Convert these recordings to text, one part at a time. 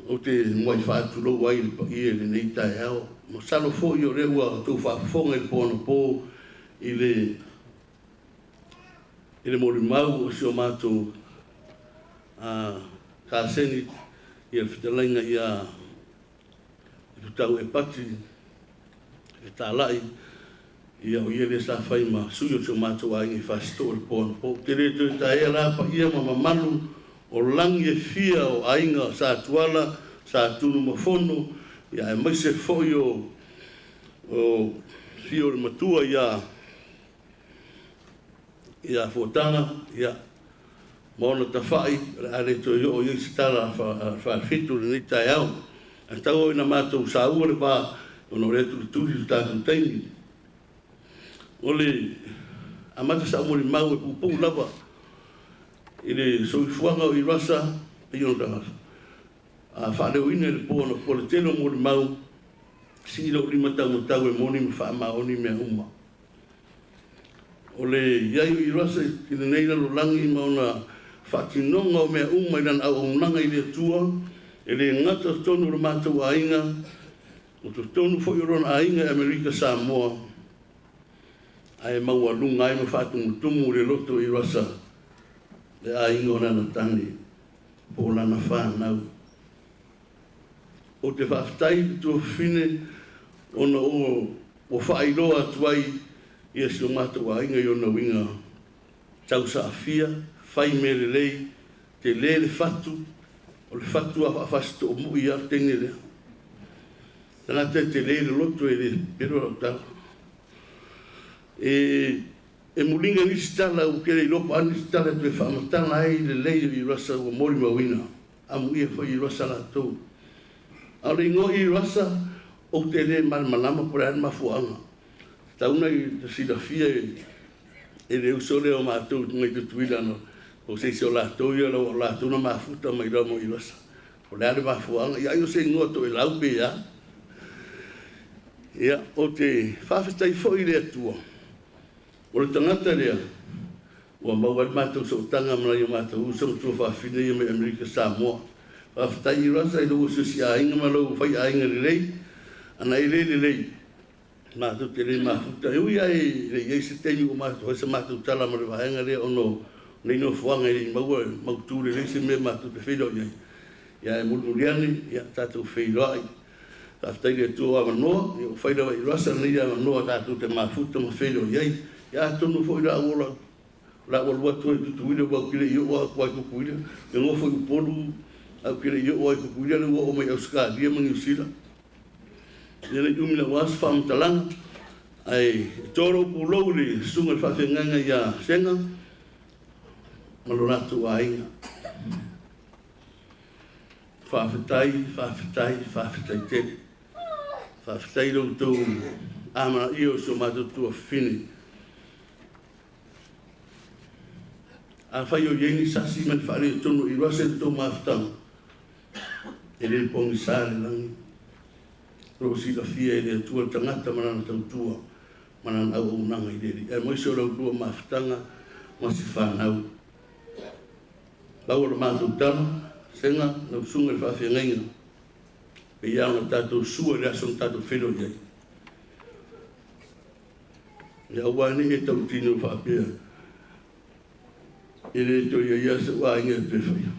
Ou te muai faatulou ai i le paia i lenei taeao. Masalo foi o lea ua outou faafofoga i le po anapo i le molimau o si o matou kaseni i le fetalaiga ia Putau Epati Fetalai, ia o ia lea sa fai ma sui o si o matou aiga i Fasitoo i le po anapo. Ou te le toe taea la paia ma mamalu o lagi e fia o aiga Sa Tuala, Sa Tunumafono, ia aemaise foi o fio o le matua ia Fuataga, ia ma ona tafai, o le a le toe oo i ai se tala faafitu i lenei taeao. Ae tau ina matou saua le va ona o lea e tulituli le tatou taimi. O le amata sa molimau e puupuu lava i le soifuaga o Irasa pei ona faaleoina i le po anapo le tele o molimau sii lou lima taumatau e moni ma faamaoni mea uma. O le iai o Irasa i lenei lalolagi ma ona faatinoga o mea uma i lana auaunaga i le Atua, e le gata totonu o le matou aiga, o totonu foi o lona aiga i Amerika Samoa, ae maualuga ai ma faatumutumu le loto o Irasa le aiga o lana tane po o lana whānau. O te faafetai i le tuafafine ona o whaailoa atu ai ia si o matou aiga i ona uiga tausaafia, fai mea lelei, te le le fatu, o le fatu a faafasitoo mui ia teine lea. Tagata e te le le loto e le pelo lau tala. E muliga nisi tala ua kele iloa pa nisi tala e toe faamatala ai lelei o Irasa ua molimauina. Amuia foi Irasa latou. A o le igoa Irasa, ou te le malamalama po o le a le mafuaaga. Tauna i silafia e le uso lea o matou mai Tutuila no o se isi o latou ia o latou na mafuta mai loa mo Irasa. O le a le mafuaaga, ia ai o se igoa toelau pe a. Ia, ou te faafetai foi i le Atua. O le tagata lea, ua maua ai le matou sootaga ma nai o matou uso ma tuafafine ia mai Amerika Samoa. Faafetai Irasa i lou asiasi aiga ma lou fai aiga lelei, ana e le lelei, matou te le mafuta. E ui ai le i ai se taimi ua matou fai sa matou tala ma le vaega lea ona o nei nofoaga e le i maua mautu lelei se mea matou te feiloai ai. Ia e mulimuli ane, ia tatou feiloai. Faafetai i le Atua o avanoa, ia ua fai lava Irasa lenei avanoa tatou te mafuta ma feiloai ai. Ia atonu foi la ua alu atu ai Tutuila ua au ki le i oo atu ai Tutuila, e nofo i Upolu au ki le i oo ai Tutuila le ua oo mai Ausetalia ma Niu Sila. Ia le umi lau aso faamatalaga, ae tolo pulou le susuga i le faafeagaiga ia Sega ma lo latou aiga. Faafetai, faafetai, faafetai tele. Faafetai lo outou amanaia o si o matou tuafafine. Afai o i ai ni sasi ma ni faaletonu i Irasa i le tou mafutaga, e le pogisa le lagi. O lo o silafia e le Atua le tagata ma lana tautua ma lana auaunaga i le Alii. Aemaise o lau lua mafutaga ma si whanau. Lau o le matou tala, Sega, lau susuga i le faafeagaiga, pe ia ona tatou sua i le aso na tatou feiloai ai. Ia aua nei e tautino faapea, e le toe ia ia se aiga e toe faia.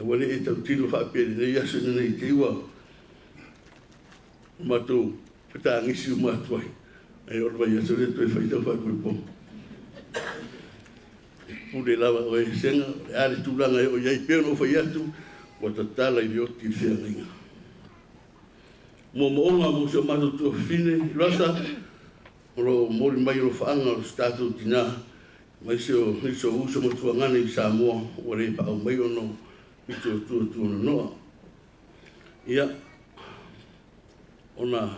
Aua nei e tautino faapea lenei aso lenei te iwa o matou fetagisi uma atu ai. Ai o le vai aso le toe fai tau faaipoipoga. Pule lava o e Sega, o le a le tulaga e oo i ai pei ona ou fai atu, ua tatala i le oti i le feagaiga. Moomooga mo si o matou tuafafine, Irasa, o lo o moli mai alofaaga o si tatou tinā, aemaise o nisi o uso ma tuagane i Samoa, ua le paau mai ona o pito o tuatuanonoa. Ia, ona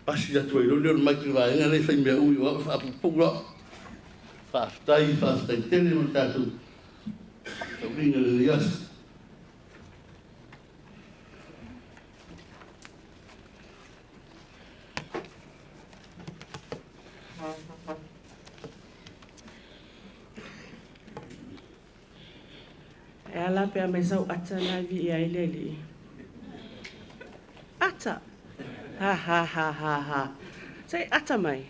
pasi atu ai loa lea o le mic i le vaega lea e fai mea ui o au e faapupuu loa. Faafetai, faafetai tele ma le tatou tauliga i lenei aso. E ala pe a mai sau ata na vi ai le li. Ata. Ha ha ha ha ha. Say ata mai.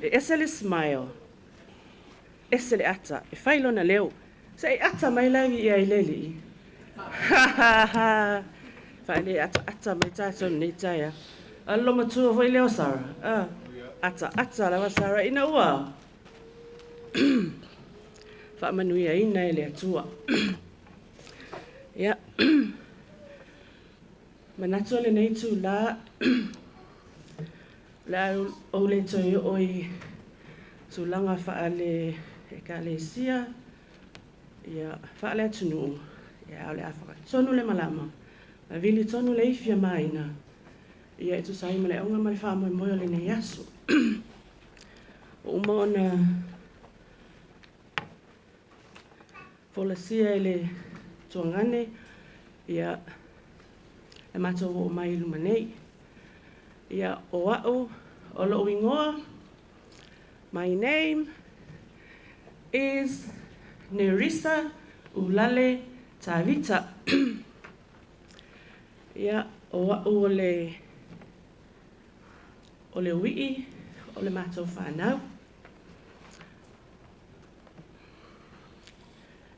E ese le smile. Ese le ata. E fai lona leo. Say ata mai la vi ai le li. Ha ha ha. Fa le ata ata mai tātou nei taia. Alo matua foi leo Sarah. Ata ata lawa Sarah ina ua. Faamanuia ina e le Atua. Ia. Manatu o lenei tūlā. Le au le toi o i tūlanga whaale e kalesia. Ia whaale atunuu. Ia au le awhaka tonu le malama. Ma vili tonu le ifia maina. Ia e tusa ai ma le auga ma le faamoemoe o lenei aso. O uma ona folasia e le tuagane ia e matou oo mai i luma nei. Ia o a'u o lo'u igoa. My name is Nerissa Ulale Tavita. Ia o a'u o le ui'i o le matou whanau.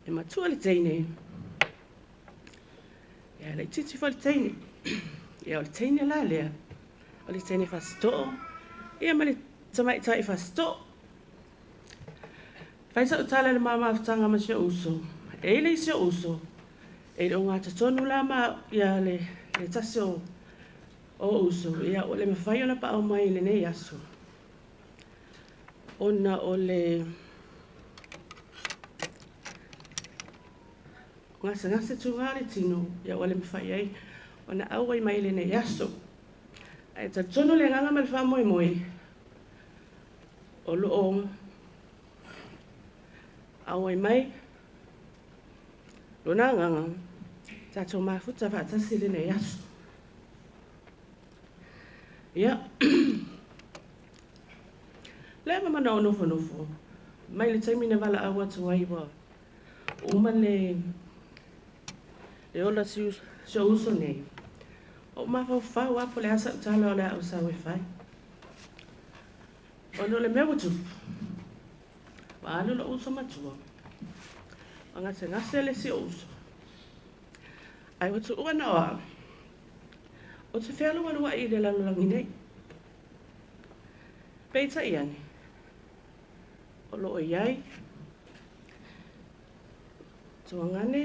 E matua le teine. Ia le titi fo le teine. Ia o le teine la lea. O le teine fasito'o. Ia ma le tamaitai fasito'o. Fai sa'u tala le mamafutaga ma si o'u uso. E ile i si o'u uso. E le o gatatonu la ma ia le tasi o uso. Ia o le mafai ona pa'au mai i lenei aso. Ona o le gasegase tugā le tino, ia ua le mafai ai ona auai mai lenei aso. Ae talitonu le agaga ma le faamoemoe o loo auai mai lona agaga tatou mafuta faatasi lenei aso. Ia, lea ma manao nofonofo mai le taimi na valaau atu ai ua uma le ola si o uso nei. O mafaufau apo le asa utala o le au sau e fai. Ona o le mea ua tupu. Ua alu lou uso matua. Ua gasegase le si o uso. Ai ua tuua na o au. O te fealualua'i i le lalolagi nei. Peitai ane. O loo iai. Tuagane.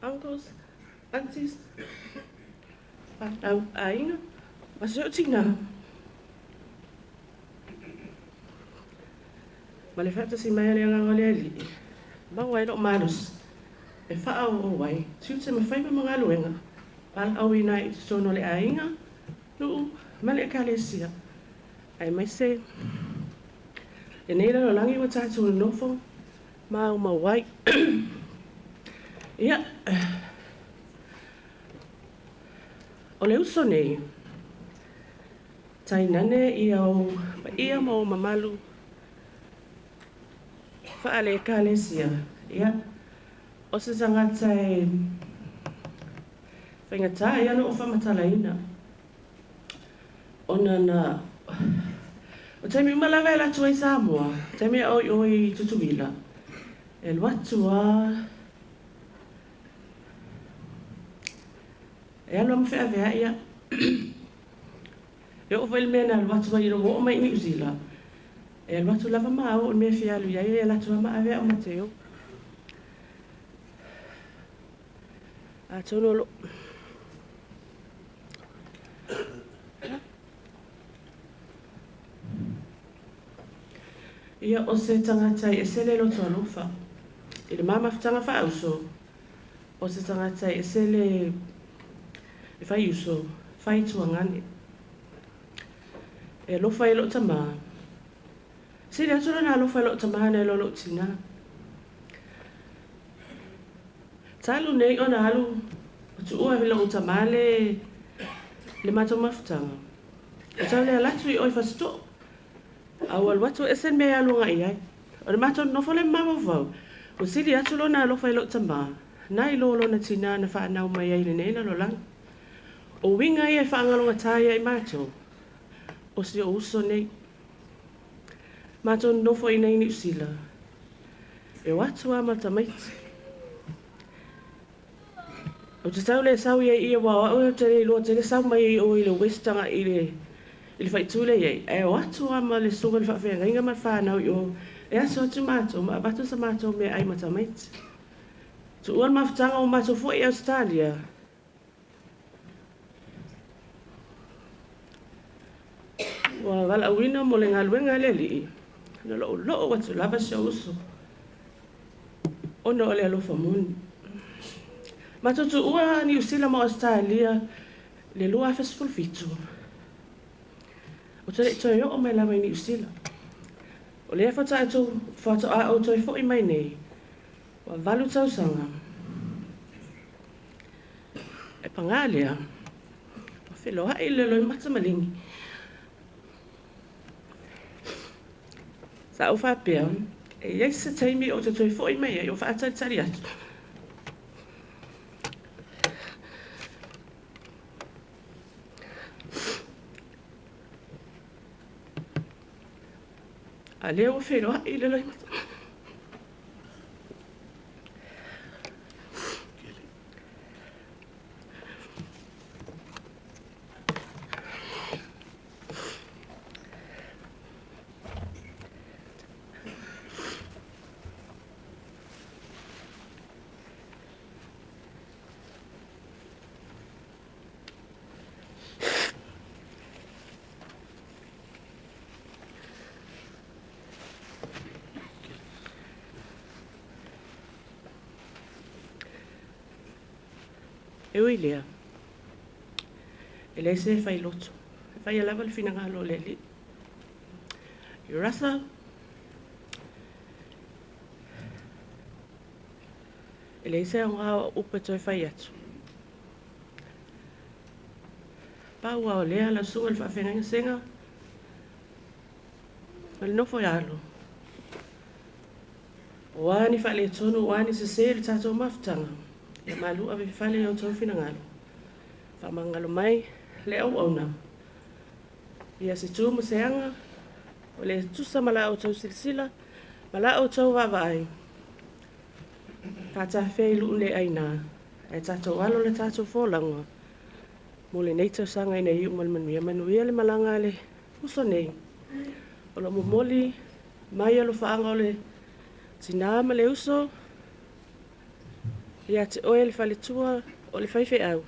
Uncles, aunties, whanau aiga, ma si o'u tinā. Ma le faatasi mai a le agaga o le Alii, maua ai lo'u malosi, e faaauau ai, tiute ma faiva ma galuega, valaauina ai i totonu o le aiga, nuu ma le ekalesia. Aemaise lenei lalolagi ua tatou nonofo ma aumau ai. Ia, o le uso nei, tainane ia o paia ma o mamalu whaale ekalesia. Ia, o se tagata e whaingatā ia no o whamatalaina. Ona na, o taimi uma lava e latu ai Samoa, taimi e oi oi Tutuila, e luatu a e alu ama wheawhea ia. E o foi le mea na alu atu ai ina o mai New Zealand. E alu atu lava ma au o le mea fia alu iai e alu atu ama avea o Mateo. Atonu o lo Ia o se tagata i ese le loto alofa. I le mamafutaga faauso, o se tagata i ese le e fai uso, fai tuagane. E alofa i loo tamā. Sili atu lona alofa i loo tamā nai lo loo tinā. Talu nei ona alu o tuua i loo tamā le matou mafutaga. O tau le alatu i oi fasito'o. A ua alu atu ese le mea e alu agai ai. O le matou nonofo lea ma mafaufau, ua sili atu lona alofa i lou tamā, nai lo lona tinā na fanau mai ai i lenei lalolagi. O uiga ia e faagalogata ai ia i matou, o si ou uso nei. Matou nonofo i inei i Niu Sila, e o atu lava ma tamaiti. Ou te tau le sau i ai i aua o au ou te le iloa tele sau mai ai o i le West agai i le i le faaitu lea i ai, ae o atu lava ma le susuga i le faafeagaiga ma le fanau i o e aso atu matou ma avatu sa matou meaai ma tamaiti. Tuua le mafutaga ua matou foi i Ausetalia, ua valaauina mo le galuega a le Alii, na loulou atu lava si ou uso ona o le alofa moni. Matou tuua Niu Sila ma Ausetalia i le 2017. Ou te le i toe oo mai lava i Niu Sila. O lea faatoa ou toe foi mai nei, ua 8 tausaga. E paga lea, ua feloai le loimata maligi. Sa ou faapea, e i ai se taimi ou te toe foi mai ai o faatalitali atu. A lea ua feiloai le loimata. E ui lea, e leai se failoto, e faia lava le finagalo o le Alii. Urasa, e leai se aoga o au upu e toe fai atu. Pau lava o lea, lau susuga i le faafeagaiga Sega, ma le nofo i alo. O a ni faaletonu, o a ni sese i le tatou mafutaga, ia malu ave i fale i outou finagalo. Faamagalo mai le auauna, ia se tu ma se aga, o le tusa ma la outou silasila, ma la outou vaavaai. Faatafea i luu le aina, ae tatou alo le tatou folauga mo lenei tausaga ina ia iu ma le manuia. Manuia le malaga a le uso nei, o lo o momoli mai alofaaga o le tinā ma le uso ia te oe le faletua o le faifeau.